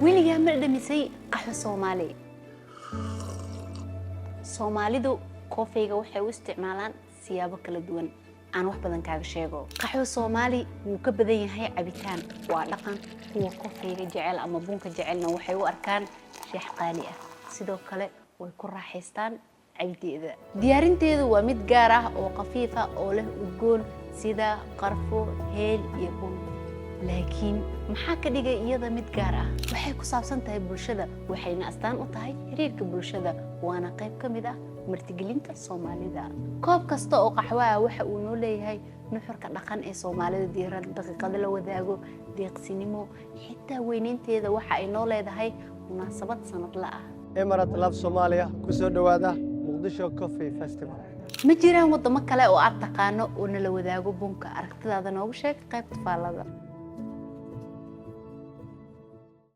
Weligaa ma dhadhamisay qaxwo Soomaali? Soomaalidu coffee-ga waxay u isticmaalaan siyaabo kala duwan. Aan wax badan kaaga sheego, qaxwo Soomaali wuu ka badan yahay cabitaan, waa dhaqan. Kuwa coffee-ga jecel ama bunka jecelna waxay u arkaan shaah qaali ah. Sidoo kale way ku raaxaystaan cabideeda. Diyaarinteedu waa mid gaar ah oo khafiif ah oo leh udgoon sida qarfo, heel iyo bun. Laakiin maxaa ka dhigay iyada mid gaar ah? Waxay ku saabsan tahay bulshada, waxayna astaan u tahay xiriirka bulshada, waana qayb ka mid ah martigelinta Soomaalida. Koob kasta oo qaxwo ah waxa uu noo leeyahay nuxurka dhaqan ee Soomaalida: diiran, daqiiqado la wadaago, deeqsinimo. Xitaa weynaynteeda waxa ay noo leedahay munaasabad sanadla ah. Emirate Love Somalia, ku soo dhowaada Muqdisho Coffee Festival. Ma jiraan waddamo kale oo aad taqaano oo nala wadaago bunka? Aragtidaada noogu sheeg qaybta faallada.